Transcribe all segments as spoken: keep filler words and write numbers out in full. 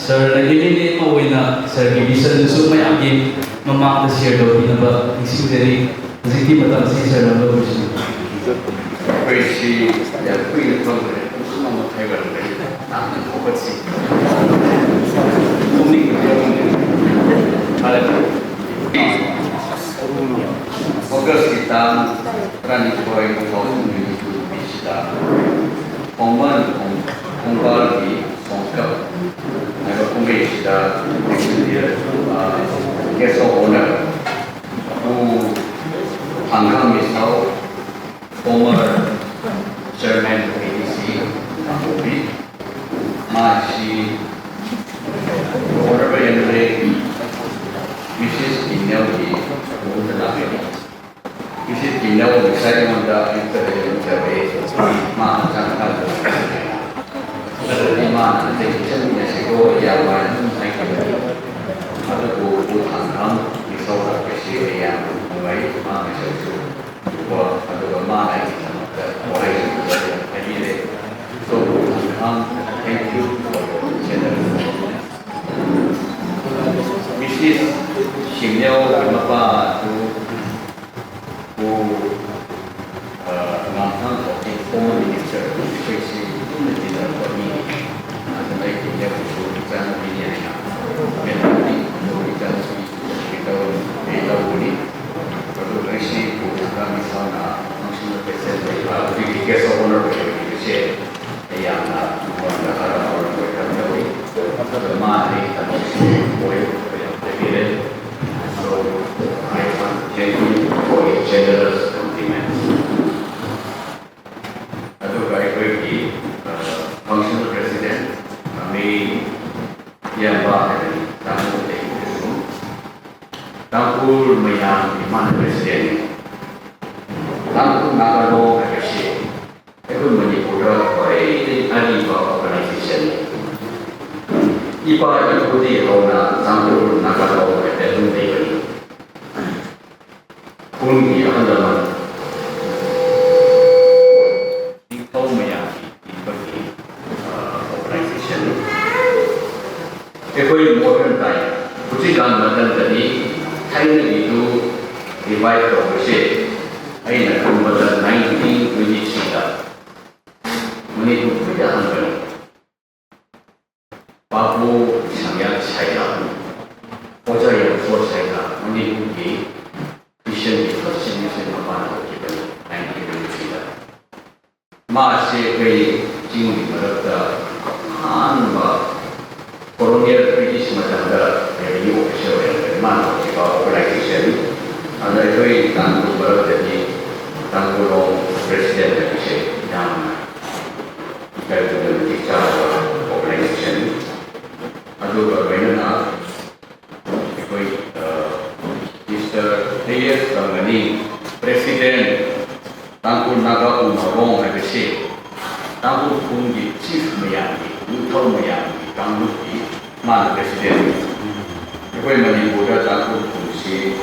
ꯁꯔꯅ M L A ꯑꯃ ꯑꯣꯏꯅ ꯁꯔꯒꯤ ꯚꯤꯖꯟꯗꯨꯁꯨ ꯃꯌꯥꯝꯒꯤ ꯃꯃꯥꯡꯗ ꯁꯤꯌꯔ ꯇꯧꯕꯤꯅꯕ ꯅꯤꯡꯁꯤꯡꯖꯔꯤ꯫ ꯍꯧꯖꯤꯛꯇꯤ ꯃꯇꯝꯁꯤ ꯁꯔꯅ ꯂꯧꯕꯤꯁꯤꯅꯨ꯫ ꯑꯩꯈꯣꯏꯁꯤ ꯌꯥꯝ ꯀꯨꯏꯅ ꯐꯝꯈ꯭ꯔꯦ, ꯄꯨꯡ ꯑꯃ ꯃꯈꯥꯏ ꯑꯣꯏꯔꯝꯒꯅꯤ꯫ ꯇꯥꯡꯅ ꯍꯧꯒꯠꯁꯤ꯫ ꯄꯨꯛꯅꯤꯡ ꯌꯥꯎꯅꯤꯡꯉꯦ꯫ ꯍꯥꯏꯔꯒ ꯑꯣꯒꯁꯀꯤ ꯇꯥꯡ ꯇꯔꯥꯅꯤꯊꯣꯏ, two thousand twenty-two ꯅꯨꯃꯤꯠꯁꯤꯗ ꯈꯣꯡꯕꯥꯟ ꯈꯣꯡ-, ꯈꯣꯡꯕꯥꯜꯒꯤ ꯈꯣꯡꯀꯞ ꯍꯥꯏꯕ ꯀꯨꯝꯍꯩꯁꯤꯗ ꯂꯦꯛꯆꯔ, ꯑ, guest of honour ꯄꯨ ꯊꯥꯡꯈꯥꯝ ꯃꯤꯁꯥꯎ, former chairman of A D C ꯀꯥꯡꯄꯣꯛꯄꯤ, ꯃꯥꯁꯤ honourable M L A Missus ꯀꯤꯃꯤꯌꯥꯎꯒꯤ ꯃꯍꯨꯠꯇ ꯂꯥꯛꯀꯅꯤ꯫ ꯃꯤꯁꯦꯁ ꯀꯤꯃꯤꯌꯥꯎ ꯉꯁꯥꯏ ꯑꯩꯉꯣꯟꯗ ꯑꯌꯨꯛꯇ ꯂꯩꯔꯝꯗꯕ, ꯃꯥ ꯍꯛꯆꯥꯡ ꯐꯗꯕ꯫ ꯑꯗꯨꯗꯤ ꯃꯥꯅ ꯑꯇꯩ ꯆꯠꯃꯤꯟꯅꯁꯤꯀꯣ, ꯌꯥꯝ ꯋꯥꯏ ꯑꯗꯨꯝ ꯍꯥꯏꯈꯤꯕꯅꯤ꯫ ꯑꯗꯨꯕꯨ ꯄꯨ ꯊꯥꯡꯈꯥꯝ ꯃꯤꯁꯧ ꯂꯥꯛꯄꯁꯤ ꯑꯩ ꯌꯥꯝꯅ ꯅꯨꯡꯉꯥꯏ꯫ ꯃꯥ ꯉꯁꯥꯏꯁꯨ ꯀꯣ, ꯑꯗꯨꯒ ꯃꯥꯅ ꯑꯩꯒꯤꯗꯃꯛꯇ ꯋꯥꯍꯩꯁꯤꯡꯗꯣ ꯌꯥꯝ ꯍꯥꯏꯕꯤꯔꯦ꯫ So, ꯄꯨ ꯊꯥꯡꯈꯥꯝ, thank you for your generous. Mrs ꯀꯤꯃꯤꯌꯥꯎꯒꯤ ꯃꯄꯥꯗꯨ ꯄꯨ, ꯑ, ꯉꯥꯡꯊꯥꯡ ꯄꯥꯎꯊꯦꯡ former minister ꯑꯩꯈꯣꯏꯁꯤ ꯄꯨꯟꯅ ꯇꯤꯟꯅꯔꯛꯄ ꯃꯤꯅꯤ꯫ ꯑꯗꯨꯅ ꯑꯩ ꯀꯤꯃꯤꯌꯥꯎꯒꯤꯁꯨ ꯏꯆꯥꯅꯨꯄꯤꯅꯤ ꯍꯥꯏꯅ ꯈꯟꯕꯅꯤ꯫ ꯑꯗꯨꯒ ꯏꯆꯥꯅꯨꯄꯤ ꯀꯩꯗꯧ-, ꯀꯩꯗꯧꯕꯅꯤ꯫ ꯑꯗꯨꯒ ꯑꯩꯁꯤ ꯄꯨ ꯊꯥꯡꯈꯥꯝ ꯃꯤꯁꯥꯎꯅ functional president ꯑꯣꯏꯕ ꯍꯧꯖꯤꯛꯀꯤ guest of honour ꯑꯣꯏꯔꯤꯕꯁꯦ ꯑꯩ ꯌꯥꯝꯅ ꯃꯉꯣꯟꯗ ꯍꯔꯥꯎ ꯍꯔꯥꯎ ꯑꯣꯏ ꯊꯝꯖꯕꯅꯤ꯫ ꯑꯗꯨꯒ ꯃꯥ ꯑꯩꯒꯤꯗꯃꯛ ꯑꯣꯏ ꯌꯥꯝ ꯂꯩꯕꯤꯔꯦ꯫ So, I want to thank you for your generous compliments. ꯑꯗꯨꯒ ꯑꯩꯈꯣꯏꯒꯤ, ꯑ, functional president, ꯑ, ꯃꯤ ꯏꯌꯥꯝꯕ ꯍꯥꯏꯕꯗꯤ ꯇꯥꯡꯈꯨꯜ ꯂꯩꯕꯗꯁꯨ ꯇꯥꯡꯈꯨꯜ ꯃꯌꯥꯝꯒꯤ ꯃꯥꯅ president ꯅꯤ꯫ ꯇꯥꯡꯈꯨꯜ ꯅꯥꯒꯥ ꯂꯣ ꯍꯥꯏꯕꯁꯤ ꯑꯩꯈꯣꯏ ꯃꯅꯤꯄꯨꯔꯗ ꯈ꯭ꯋꯥꯏꯗꯒꯤ ꯑꯔꯤꯕ organization ꯅꯤ꯫ ꯏꯄꯥ ꯏꯄꯨꯗꯒꯤ ꯍꯧꯅ ꯇꯥꯡꯈꯨꯜ ꯅꯥꯒꯥ ꯂꯣ ꯍꯥꯏꯕ ꯑꯗꯨꯝ ꯂꯩꯕꯅꯤ꯫ ꯈꯨꯟꯒꯤ ꯑꯍꯜ ꯂꯃꯟ, ꯅꯤꯡꯊꯧ ꯃꯌꯥꯝꯒꯤ ꯏꯕꯒꯤ, ꯑ, organization ꯅꯤ꯫ ꯑꯩꯈꯣꯏ ꯃꯣꯗꯔꯟ ꯇꯥꯏꯝ, ꯍꯧꯖꯤꯛꯀꯥꯟ ꯃꯇꯝꯗꯗꯤ ꯊꯥꯏꯅꯒꯤꯗꯨ ꯔꯤꯚꯥꯏꯚ ꯇꯧꯕꯁꯦ ꯑꯩꯅ ꯈꯟꯕꯗ ꯅꯥꯏꯟꯇꯤꯟ ꯇ꯭ꯋꯦꯟꯇꯤ ꯊ꯭ꯔꯤꯗ ꯃꯅꯤꯄꯨꯔꯗ ꯑꯍꯥꯟꯕꯅꯤ꯫ ꯄꯥꯕꯨ ꯁꯪꯌꯥ ꯁꯥꯏꯗ, ꯑꯣꯖꯥ ꯌꯥꯝꯊꯣ ꯁꯥꯏꯗ ꯃꯅꯤꯄꯨꯔꯒꯤ ꯃꯤꯁꯟꯒꯤ ꯐꯥꯔꯁ ꯃꯤꯁꯟ ꯃꯄꯥꯟ ꯊꯣꯛꯈꯤꯕꯅꯤ ꯅꯥꯏꯟꯇꯤꯟ ꯇ꯭ꯋꯦꯟꯇꯤ ꯊ꯭ꯔꯤꯗ꯫ ꯃꯥꯁꯦ ꯑꯩꯈꯣꯏ ꯆꯤꯡꯒꯤ ꯃꯔꯛꯇ ꯑꯍꯥꯟꯕ ꯀꯣꯂꯣꯅꯤꯌꯦꯜ ꯕ꯭ꯔꯤꯇꯤꯁ ꯃꯇꯝꯗ ꯔꯦꯚꯤꯅ꯭ꯌꯨ ꯑꯣꯐꯤꯁꯔ ꯑꯣꯏꯔꯝꯕꯅꯤ꯫ ꯃꯥꯅ ꯍꯧꯈꯤꯕ ꯑꯣꯔꯒꯅꯥꯏꯖꯦꯁꯟ ꯑꯗ ꯑꯩꯈꯣꯏ ꯇꯥꯡꯈꯨꯜ ꯃꯔꯛꯇꯗꯤ ꯇꯥꯡꯈꯨꯜ ꯂꯣꯟ ꯄ꯭ꯔꯦꯁꯤꯗꯦꯟ ꯍꯥꯏꯕꯁꯦ ꯌꯥꯝꯅ ꯏꯀꯥꯏ ꯈꯨꯝꯅꯕ ꯃꯇꯤꯛ ꯆꯥꯕ ꯑꯣꯔꯒꯅꯥꯏꯖꯦꯁꯟꯅꯤ꯫ ꯑꯗꯨꯒ ꯂꯣꯏꯅꯅ ꯑꯩꯈꯣꯏ, ꯑ, ꯃꯤꯁꯇꯔ ꯑꯦ ꯑꯦꯁ ꯇꯝꯒꯅꯤ, ꯄ꯭ꯔꯦꯁꯤꯗꯦꯟ, ꯇꯥꯡꯈꯨꯜ ꯅꯥꯒꯥ ꯄꯨꯡ ꯃꯔꯣꯡ ꯍꯥꯏꯕꯁꯤ ꯇꯥꯡꯈꯨꯜ ꯈꯨꯟꯒꯤ ꯆꯤꯐ ꯃꯌꯥꯝꯒꯤ, ꯅꯤꯡꯊꯧ ꯃꯌꯥꯝꯒꯤ ꯀꯥꯡꯂꯨꯞꯀꯤ ꯃꯥꯅ ꯄ꯭ꯔꯦꯁꯤꯗꯦꯟ꯫ ꯑꯩꯈꯣꯏ ꯃꯅꯤꯄꯨꯔꯗ ꯇꯥꯡꯈꯨꯜ ꯈꯨꯟꯁꯤ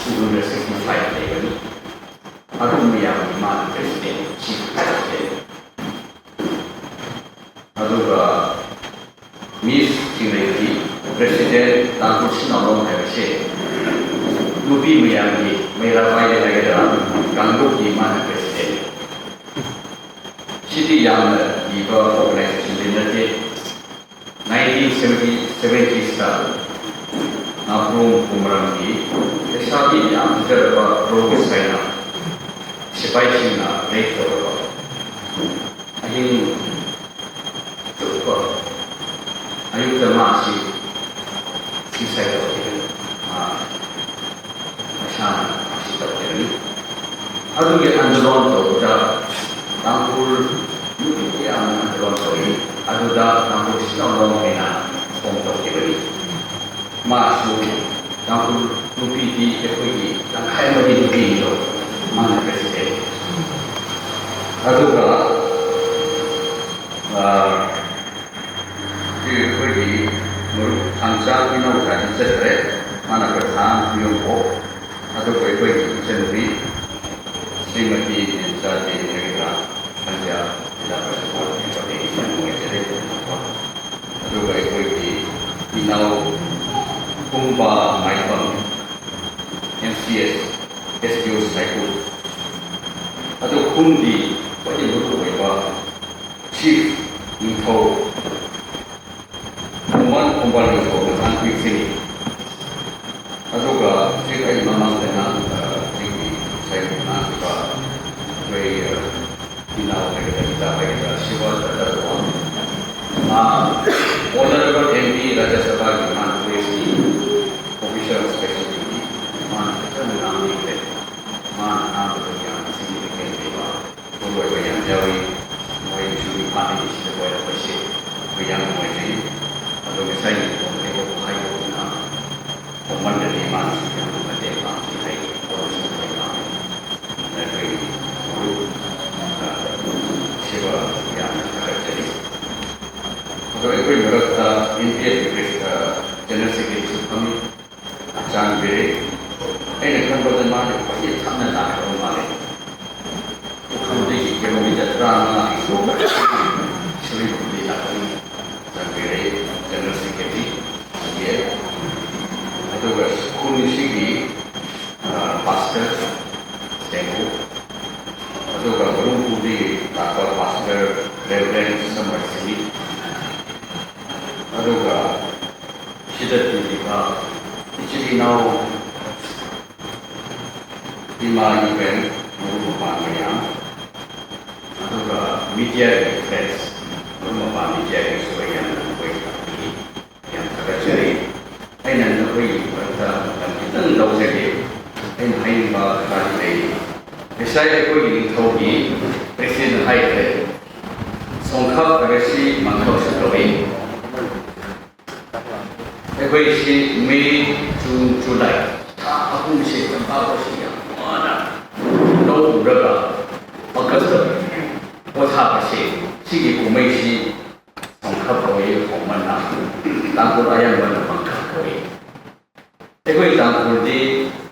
two hundred sixty five ꯂꯩꯕꯅꯤ꯫ ꯑꯗꯨ ꯃꯌꯥꯝꯒꯤ ꯃꯥꯅ ꯄ꯭ꯔꯦꯁꯤꯗꯦꯟ, ꯆꯤꯐ ꯄ꯭ꯔꯦꯁꯤꯗꯦꯟ꯫ ꯑꯗꯨꯒ ꯃꯤꯁ ꯆꯤꯡꯂꯩꯒꯤ ꯄ꯭ꯔꯦꯁꯤꯗꯦꯟ ꯇꯥꯡꯈꯨꯜ ꯁꯤꯅꯥꯂꯣꯡ ꯍꯥꯏꯕꯁꯦ ꯅꯨꯄꯤ ꯃꯌꯥꯝꯒꯤ ꯃꯩꯔꯥ ꯄꯥꯏꯔꯦ ꯍꯥꯏꯒꯗ꯭ꯔꯥ, ꯀꯥꯡꯂꯨꯞꯀꯤ ꯃꯥꯅ ꯄ꯭ꯔꯦꯁꯤꯗꯦꯟ꯫ ꯁꯤꯗꯤ ꯌꯥꯝꯅ ꯂꯤꯕ ꯑꯣꯔꯒꯅꯥꯏꯖꯦꯁꯟꯗꯤ ꯅꯠꯇꯦ꯫ ꯅꯥꯏꯟꯇꯤꯟ ꯁꯚꯦꯟꯇꯤ ꯁꯚꯦꯟꯇꯤꯁꯇ ꯅꯥꯄ꯭ꯔꯣꯝ ꯀꯨꯃꯔꯝꯒꯤ ꯂꯩꯁꯥꯕꯤ ꯌꯥꯝ ꯐꯖꯔꯕ ꯔꯣꯁ ꯍꯥꯏꯅ ꯁꯤꯐꯥꯏꯁꯤꯡꯅ ꯔꯦꯞ ꯇꯧꯔꯕ ꯑꯍꯤꯡ ꯆꯨꯞꯄ ꯑꯌꯨꯛꯇ ꯃꯥꯁꯤ ꯁꯨꯏꯁꯥꯏꯗ ꯇꯧꯈꯤꯕꯅꯤ꯫ ꯃꯥ ꯃꯁꯥꯅ ꯃꯁꯤ ꯇꯧꯈꯤꯕꯅꯤ꯫ ꯑꯗꯨꯒꯤ ꯑꯟꯗꯣꯂꯣꯟ ꯇꯧꯕꯗ ꯇꯥꯡꯈꯨꯜ ꯅꯨꯄꯤ ꯀꯌꯥꯅ ꯑꯟꯗꯣꯂꯣꯟ ꯇꯧꯏ꯫ ꯑꯗꯨꯗ ꯇꯥꯡꯈꯨꯜ ꯁꯤꯅꯥꯂꯣꯡ ꯍꯥꯏꯅ ꯐꯣꯝ ꯇꯧꯈꯤꯕꯅꯤ꯫ ꯃꯥꯁꯨ ꯇꯥꯡꯈꯨꯜ ꯅꯨꯄꯤꯗꯤ ꯑꯩꯈꯣꯏꯒꯤ ꯇꯪꯈꯥꯏ ꯑꯃꯗꯤ ꯅꯨꯄꯤꯅꯤꯗꯣ ꯃꯥꯅ ꯄ꯭ꯔꯦꯁꯤꯗꯦꯟ꯫ ꯑꯗꯨꯒ, ꯑ, ꯑꯩꯈꯣꯏꯒꯤ ꯃꯔꯨꯞ ꯊꯥꯡꯖꯥ ꯏꯅꯥꯎꯆꯥꯗꯤ ꯆꯠꯈ꯭ꯔꯦ, ꯃꯥꯅ ꯄ꯭ꯔꯙꯥꯟ ꯄꯤꯌꯣꯡꯕꯣꯛ꯫ ꯑꯗꯨꯒ ꯑꯩꯈꯣꯏꯒꯤ ꯏꯆꯟꯅꯨꯄꯤ ꯁ꯭ꯔꯤꯃꯇꯤ ꯃꯦꯝꯆꯥ ꯗꯦꯕꯤꯅꯒꯤꯗ ꯊꯥꯡꯖꯥ ꯖꯤꯂꯥ ꯄꯔꯤꯁꯠ ꯕꯣꯔꯗꯀꯤ ꯄꯥꯔꯇꯤꯒꯤ ꯌꯥꯝ ꯅꯨꯡꯉꯥꯏꯖꯔꯦ꯫ ꯑꯗꯨꯒ ꯑꯩꯈꯣꯏꯒꯤ ꯏꯅꯥꯎ ꯑꯦꯁ ꯑꯦꯁ ꯗꯤ ꯑꯣ ꯁꯥꯏꯀꯨ꯫ ꯑꯗꯨ ꯈꯨꯟꯒꯤ ꯈ꯭ꯋꯥꯏꯗꯒꯤ ꯃꯔꯨ ꯑꯣꯏꯕ ꯆꯤꯐ ꯅꯤꯡꯊꯧ ꯈꯣꯡꯕꯥꯟ, ꯈꯣꯡꯕꯥꯟ ꯅꯤꯡꯊꯧ ꯃꯆꯥꯅꯨꯄꯤꯁꯤꯡ꯫ ꯑꯗꯨꯒ ꯍꯧꯖꯤꯛ ꯑꯩ ꯃꯃꯥꯡꯗ ꯉꯥꯡ-, ꯑ, ꯍꯧꯖꯤꯛꯀꯤ ꯉꯁꯥꯏ ꯉꯥꯡꯈꯤꯕ ꯑꯩꯈꯣꯏ, ꯑ, ꯏꯅꯥꯎ ꯍꯥꯏꯒꯗ꯭ꯔꯥ, ꯏꯆꯥ ꯍꯥꯏꯒꯗ꯭ꯔꯥ, ꯁꯤꯕꯥ ꯗꯔꯀꯥꯔ ꯑꯣꯏ꯫ ꯃꯥ ꯑꯣꯅꯔꯦꯕꯜ ꯑꯦꯝ ꯄꯤ ꯔꯥꯖ꯭ꯌ ꯁꯚꯥꯒꯤ ꯃꯥꯅ ꯄꯨꯂꯤꯁꯀꯤ ꯑꯣꯐꯤꯁꯔ ꯁ꯭ꯄꯦꯁꯤꯐꯤꯛꯂꯤ ꯃꯥꯅ ꯐꯖꯅ ꯉꯥꯡꯕꯤꯈ꯭ꯔꯦ꯫ ꯃꯥꯅ ꯉꯥꯡꯕꯗꯣ ꯌꯥꯝꯅ ꯁꯤꯒꯅꯤꯐꯤꯀꯦꯟ ꯑꯣꯏꯕ ꯐꯨꯜ ꯑꯣꯏꯕ ꯌꯥꯝ ꯌꯥꯎꯏ꯫ ꯃꯣꯏꯒꯤꯁꯨ ꯏꯝꯐꯥꯜꯗꯒꯤ ꯁꯤꯗ ꯀꯣꯏꯔꯛꯄꯁꯦ ꯑꯩꯈꯣꯏ ꯌꯥꯝ ꯅꯨꯡꯉꯥꯏꯖꯩ꯫ ꯑꯗꯣ ꯉꯁꯥꯏꯒꯤ ꯐꯣꯟ ꯇꯧꯔꯛꯄ ꯍꯥꯏꯕꯗꯨꯅ ꯈꯣꯡꯃꯟꯗꯗꯤ ꯃꯥꯅꯁꯨ ꯌꯥꯝꯅ ꯃꯇꯦꯡ ꯄꯥꯡꯈꯤ ꯍꯥꯏ꯫ ꯑꯗꯨꯁꯨ ꯑꯩꯈꯣꯏ ꯄꯥꯝꯃꯤ꯫ ꯑꯩꯈꯣꯏꯒꯤ ꯃꯔꯨꯞ, ꯑ, ꯁꯤꯕ ꯌꯥꯝꯅ ꯊꯥꯒꯠꯆꯔꯤ꯫ ꯑꯗꯣ ꯑꯩꯈꯣꯏ ꯃꯔꯛꯇ ꯑꯦꯟ ꯄꯤ ꯑꯦꯐ ꯖꯦꯅꯔꯦꯜ ꯁꯦꯀ꯭ꯔꯦꯇꯔꯤꯁꯨ ꯐꯝꯃꯤ꯫ ꯍꯛꯆꯥꯡ ꯄꯤꯔꯦ꯫ ꯑꯩꯅ ꯈꯟꯕꯗ ꯃꯥꯗꯤ ꯈ꯭ꯋꯥꯏꯗꯒꯤ ꯊꯥꯞꯅ ꯂꯥꯛꯀꯗꯕ ꯃꯥꯜꯂꯦ꯫ ꯎꯈ꯭ꯔꯨꯜꯗꯒꯤ ꯀꯤꯂꯣꯃꯤꯇꯔ ꯇꯔꯥꯃꯉꯥ ꯁꯤꯂꯤꯒꯨꯔꯤꯗꯒꯤ ꯂꯥꯛꯄꯅꯤ꯫ ꯍꯛꯆꯥꯡ ꯄꯤꯔꯦ, ꯖꯦꯅꯔꯦꯜ ꯁꯦꯀ꯭ꯔꯦꯇꯔꯤ ꯑꯣꯏꯌꯦ꯫ ꯑꯗꯨꯒ ꯈꯨꯟꯁꯤꯒꯤ, ꯑ, ꯄꯥꯁꯇꯔ ꯇꯦꯡꯒꯨ, ꯑꯗꯨꯒ ꯕꯔꯨꯝꯄꯨꯔꯗꯒꯤ ꯂꯥꯛꯄ ꯄꯥꯁꯇꯔ ꯔꯦꯚꯔꯦꯟ ꯁꯃꯔ ꯁꯤꯅꯤ, ꯑꯗꯨꯒ ꯁꯤꯗ ꯇꯤꯜꯂꯤꯕ ꯏꯆꯤꯜ ꯏꯅꯥꯎ, ꯏꯃꯥ ꯏꯕꯦꯟ, ꯃꯔꯨꯞ ꯃꯄꯥꯡ ꯃꯌꯥꯝ, ꯑꯗꯨꯒ ꯃꯤꯗꯤꯌꯥꯒꯤ ꯐ꯭ꯔꯦꯟꯁ, ꯃꯔꯨꯞ ꯃꯄꯥꯡ ꯃꯤꯗꯤꯌꯥꯒꯤꯁꯨ ꯑꯩ ꯌꯥꯝꯅ ꯅꯈꯣꯏ ꯌꯥꯝ ꯊꯥꯒꯠꯆꯔꯤ꯫ ꯑꯩꯅ ꯅꯈꯣꯏꯒꯤ ꯃꯔꯛꯇ ꯃꯇꯝ ꯈꯤꯇꯪ ꯂꯧꯖꯒꯦ꯫ ꯑꯩꯅ ꯍꯥꯏꯅꯤꯡꯕ ꯈꯔꯗꯤ ꯂꯩ꯫ ꯉꯁꯥꯏ ꯑꯩꯈꯣꯏꯒꯤ ꯅꯤꯡꯊꯧꯒꯤ ꯄ꯭ꯔꯦꯁꯤꯗꯦꯟ ꯍꯥꯏꯈ꯭ꯔꯦ, ꯁꯣꯡꯈꯞ ꯍꯥꯏꯕꯁꯤ ꯃꯥꯡꯈꯞꯁꯨ ꯀꯧꯏ꯫ ꯑꯩꯈꯣꯏꯁꯤ ꯃꯦ, ꯖꯨꯟ, ꯖꯨꯂꯥꯏ ꯊꯥ ꯑꯍꯨꯝꯁꯤ ꯇꯝꯄꯥꯛꯄꯁꯤ ꯌꯥꯝ ꯋꯥꯅ ꯂꯧ ꯎꯔꯒ ꯑꯣꯒꯁꯇ ꯄꯣꯊꯥꯕꯁꯦ, ꯁꯤꯒꯤ ꯀꯨꯝꯍꯩꯁꯤ ꯁꯣꯡꯈꯞ ꯀꯧꯏ, ꯈꯣꯡꯃꯟꯅ ꯇꯥꯡꯈꯨꯜ ꯑꯌꯥꯝꯕꯅ ꯃꯥꯡꯈꯞ ꯀꯧꯏ꯫ ꯑꯩꯈꯣꯏ ꯇꯥꯡꯈꯨꯜꯗꯤ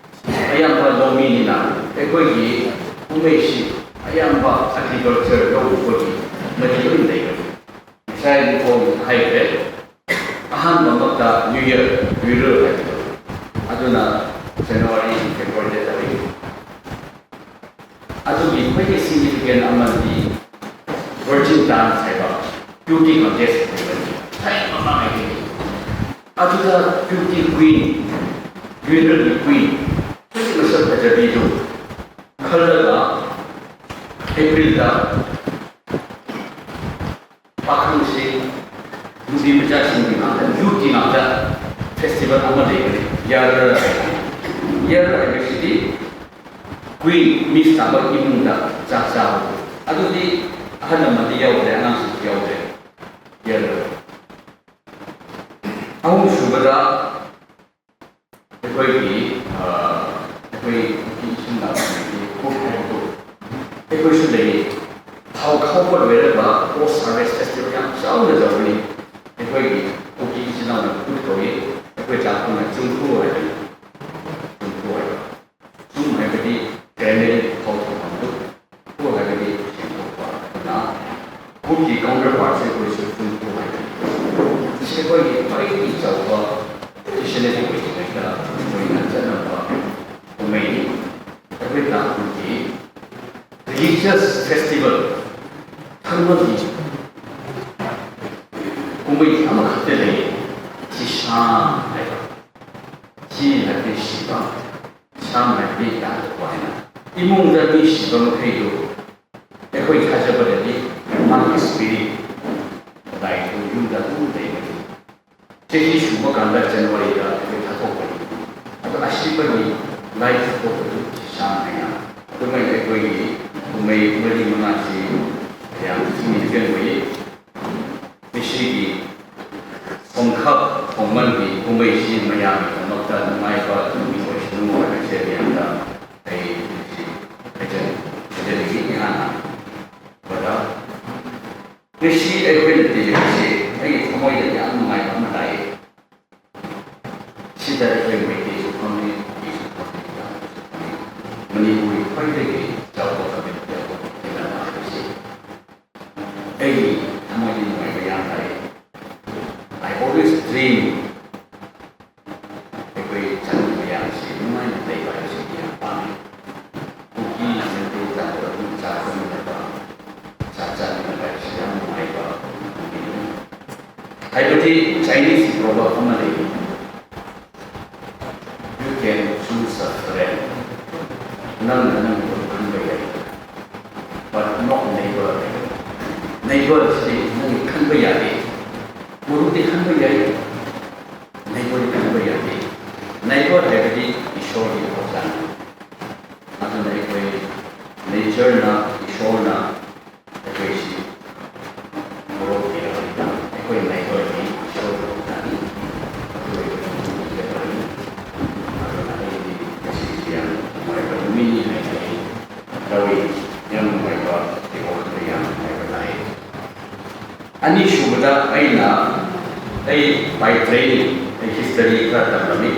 ꯑꯌꯥꯝꯕ ꯂꯧꯃꯤꯅꯤꯅ ꯑꯩꯈꯣꯏꯒꯤ ꯀꯨꯝꯍꯩꯁꯤ ꯑꯌꯥꯝꯕ ꯑꯦꯒ꯭ꯔꯤꯀꯜꯆꯔ ꯂꯧ ꯎꯕꯒꯤ ꯃꯔꯤ ꯂꯣꯏ ꯂꯩꯕꯅꯤ꯫ ꯉꯁꯥꯏ ꯅꯤꯡꯊꯧ ꯍꯥꯏꯈ꯭ꯔꯦ, ꯑꯍꯥꯟꯕꯃꯛꯇ ꯅ꯭ꯌꯨ ꯏꯌꯔ, ꯅ꯭ꯌꯨ ꯏꯌꯔ ꯍꯥꯏꯕꯗꯣ, ꯑꯗꯨꯅ ꯖꯅꯋꯥꯔꯤ, ꯐꯦꯕ꯭ꯔꯨꯋꯥꯔꯤ, Virgin Dance ꯍꯥꯏꯕ beauty contest ꯍꯥꯏꯕ ꯊꯥꯏꯅ ꯃꯃꯥꯡꯉꯩꯗꯒꯤ꯫ ꯑꯗꯨꯗ beauty queen, ꯌꯨꯝꯗꯒꯤ queen, ꯍꯧꯖꯤꯛ ꯃꯁꯛ ꯐꯖꯕꯤꯗꯨ ꯈꯜꯂꯒ ꯑꯦꯄ꯭ꯔꯤꯜꯗ ꯄꯥꯈꯪꯁꯤꯡ, ꯅꯨꯄꯤ ꯃꯆꯥꯁꯤꯡꯒꯤ ꯉꯥꯛꯇ, youthꯀꯤ ꯉꯥꯛꯇ festival ꯑꯃ ꯂꯩꯕꯅꯤ꯫ ꯌꯥꯔ, ꯌꯥꯔ ꯍꯥꯏꯕꯁꯤꯗꯤ queen, Miss ꯇꯥꯕ ꯏꯃꯨꯡꯗ ꯆꯥꯛ ꯆꯥꯕ꯫ ꯑꯗꯨꯗꯤ ꯑꯍꯜ ꯂꯃꯟꯗꯤ ꯌꯥꯎꯗ꯭ꯔꯦ, ꯑꯉꯥꯡꯁꯤꯡꯁꯨ ꯌꯥꯎꯗ꯭ꯔꯦ꯫ ꯌꯥꯔ꯫ ꯑꯍꯨꯝꯁꯨꯕꯗ ꯑꯩꯈꯣꯏꯒꯤ, ꯑ, ꯑꯩꯈꯣꯏ ꯏꯆꯤꯟ ꯏꯅꯥꯎꯁꯤꯡꯒꯤ ꯀꯨꯛ ꯍꯥꯏꯕꯗꯨ ꯑꯩꯈꯣꯏꯁꯨ ꯂꯩꯌꯦ꯫ ꯊꯥꯎ ꯈꯥꯎꯕ ꯂꯣꯏꯔꯒ post harvest festival ꯌꯥꯝ ꯆꯥꯎꯅ ꯇꯧꯒꯅꯤ꯫ ꯑꯩꯈꯣꯏꯒꯤ ꯀꯨꯀꯤ ꯏꯆꯤꯟ ꯏꯅꯥꯎꯅ ꯀꯨꯛ ꯇꯧꯏ꯫ ꯑꯩꯈꯣꯏ ꯖꯥꯠꯇꯨꯅ ꯆꯨꯡꯐꯨ ꯍꯥꯏꯕꯅꯤ꯫ ꯆꯨꯡꯐꯨ ꯍꯥꯏꯕ꯫ ꯆꯨꯡ ꯍꯥꯏꯕꯗꯤ granary ꯊꯥꯎ ꯊꯝꯐꯝꯗꯨ꯫ ꯐꯨ ꯍꯥꯏꯕꯗꯤ ꯁꯦꯡꯗꯣꯛꯄ꯫ ꯑꯗꯨꯅ ꯀꯨꯛꯀꯤ counterpartꯁꯦ ꯑꯩꯈꯣꯏꯁꯨ ꯆꯨꯡꯐꯨ ꯍꯥꯏꯕꯅꯤ꯫ ꯃꯁꯤ ꯑꯩꯈꯣꯏꯒꯤ ꯈ꯭ꯋꯥꯏꯗꯒꯤ ꯆꯥꯎꯕ traditional ꯑꯣꯏꯔꯤꯉꯩꯗ ꯑꯩꯈꯣꯏꯅ ꯆꯠꯅꯕ ꯀꯨꯝꯍꯩꯅꯤ꯫ ꯑꯩꯈꯣꯏ ꯇꯥꯡꯈꯨꯜꯒꯤ religious festival ꯙꯔꯃꯒꯤ ꯀꯨꯝꯍꯩ ꯑꯃꯈꯛꯇ ꯂꯩ꯫ ꯁꯤꯁꯥ ꯍꯥꯏꯕ꯫ ꯁꯤ ꯍꯥꯏꯕꯗꯤ ꯁꯤꯕ, ꯁꯥ ꯍꯥꯏꯕꯗꯤ ꯇꯥꯡꯈꯨꯜ ꯍꯥꯏꯅ꯫ ꯏꯃꯨꯡꯗ ꯃꯤ ꯁꯤꯕ ꯃꯈꯩꯗꯨ ꯑꯩꯈꯣꯏ ꯊꯥꯖꯕꯗꯗꯤ ꯃꯥꯒꯤ spirit ꯂꯥꯏꯗꯨ ꯌꯨꯝꯗ ꯑꯗꯨꯝ ꯂꯩꯕꯅꯤ꯫ ꯆꯍꯤ ꯁꯨꯕ ꯀꯥꯟꯗ ꯖꯅꯋꯥꯔꯤꯗ ꯑꯩꯈꯣꯏ ꯊꯥꯗꯣꯛꯄꯅꯤ꯫ ꯑꯗꯣ ꯑꯁꯤꯕꯒꯤ ꯂꯥꯏ ꯊꯥꯗꯣꯛꯄꯗꯨ ꯁꯥ ꯍꯥꯏꯅ꯫ ꯑꯗꯨꯃꯥꯏꯅ ꯑꯩꯈꯣꯏꯒꯤ ꯀꯨꯝꯍꯩ ꯃꯔꯤ ꯃꯉꯥꯁꯤ ꯌꯥꯝ significant ꯑꯣꯏꯌꯦ꯫ ꯃꯁꯤꯒꯤ ꯈꯣꯡꯈꯞ ꯈꯣꯡꯃꯟꯒꯤ ꯀꯨꯝꯍꯩꯁꯤ ꯃꯌꯥꯝꯒꯤꯗꯃꯛꯇ ꯅꯨꯡꯉꯥꯏꯕ ꯅꯨꯃꯤꯠ ꯑꯣꯏꯁꯅꯨ ꯍꯥꯏꯕꯁꯦ ꯃꯌꯥꯝꯗ ꯑꯩ ꯍꯥꯏꯖꯅꯤꯡꯉꯤ꯫ ꯏꯍꯥꯟ ꯍꯥꯟꯅ꯫ Brother, ꯉꯁꯤ ꯑꯩꯈꯣꯏꯅ ꯇꯤꯜꯂꯤꯕꯁꯤ ꯑꯩꯒꯤ ꯊꯃꯣꯏꯗ ꯌꯥꯝ ꯅꯨꯡꯉꯥꯏꯕ ꯑꯃ ꯂꯥꯛꯑꯦ꯫ ꯁꯤꯗ ꯑꯩꯈꯣꯏ ꯃꯩꯇꯩꯁꯨ ꯐꯝꯃꯤ, ꯀꯨꯀꯤꯁꯨ ꯐꯝꯃꯤ, ꯒꯥꯔꯣꯁꯨ ꯐꯝꯃꯤ꯫ ꯃꯅꯤꯄꯨꯔꯒꯤ ꯈ꯭ꯋꯥꯏꯗꯒꯤ ꯆꯥꯎꯕ community ꯑꯃ ꯇꯤꯟꯅꯕ ꯍꯥꯏꯕꯁꯤ ꯑꯩꯒꯤ ꯊꯃꯣꯏꯗ ꯅꯨꯡꯉꯥꯏꯕ ꯌꯥꯝ ꯂꯥꯛꯑꯦ꯫ I always dream ꯑꯩꯈꯣꯏ ꯆꯠꯅꯕꯤ ꯃꯌꯥꯝꯁꯤ ꯅꯨꯡꯉꯥꯏꯅ ꯂꯩꯕ ꯍꯥꯏꯕꯁꯤ ꯌꯥꯝ ꯄꯥꯝꯃꯤ꯫ ꯀꯨꯀꯤ ꯃꯩꯇꯩ ꯇꯥꯡꯈꯨꯜ ꯑꯗꯨꯝ ꯆꯥꯛ ꯆꯥꯃꯤꯟꯅꯕ, ꯆꯥꯛ ꯆꯥꯃꯤꯟꯅꯕ ꯍꯥꯏꯕꯗꯤ Chinese proverb ꯑꯃ ꯂꯩ, "You can choose a friend." ꯅꯪꯅ ꯅꯪꯕꯨ ꯈꯟꯕ ꯌꯥꯏ, but not neighbor. Neighbor ꯁꯤ ꯅꯪꯒꯤ ꯈꯟꯕ ꯌꯥꯗꯦ꯫ ꯃꯔꯨꯞꯇꯤ ꯈꯟꯕ ꯌꯥꯏ, neighbor ꯗꯤ ꯈꯟꯕ ꯌꯥꯗꯦ꯫ Neighbor ꯍꯥꯏꯕꯗꯤ ꯏꯁꯣꯔꯒꯤ ꯄꯣꯠꯆꯥꯡꯅꯤ꯫ ꯑꯗꯨꯅ ꯑꯩꯈꯣꯏ nature ꯅ, ꯏꯁꯣꯔꯅ ꯑꯩꯈꯣꯏꯁꯤ ꯃꯣꯔꯣꯛ ꯄꯤꯔꯕꯅꯤꯅ, ꯑꯩꯈꯣꯏ ꯃꯩꯇꯩꯒꯤ ꯏꯁꯣꯔ ꯂꯣꯝꯗꯅꯤ꯫ ꯑꯗꯨ ꯑꯣꯏꯕꯅꯤꯅ ꯑꯗꯨꯅ ꯑꯩꯗꯤ ꯉꯁꯤꯁꯤ ꯌꯥꯝ ꯅꯨꯡꯉꯥꯏꯕ ꯅꯨꯃꯤꯠꯅꯤ ꯍꯥꯏꯅ ꯑꯩ ꯂꯧꯏ꯫ ꯌꯥꯝ ꯅꯨꯡꯉꯥꯏꯕ, ꯑꯩ ꯋꯥꯈꯜꯗ ꯌꯥꯝ ꯅꯨꯡꯉꯥꯏꯕ ꯂꯥꯛꯑꯦ꯫ ꯑꯅꯤꯁꯨꯕꯗ ꯑꯩꯅ, ꯑꯩ by training ꯑꯩ history ꯈꯔ ꯇꯝꯂꯝꯃꯤ꯫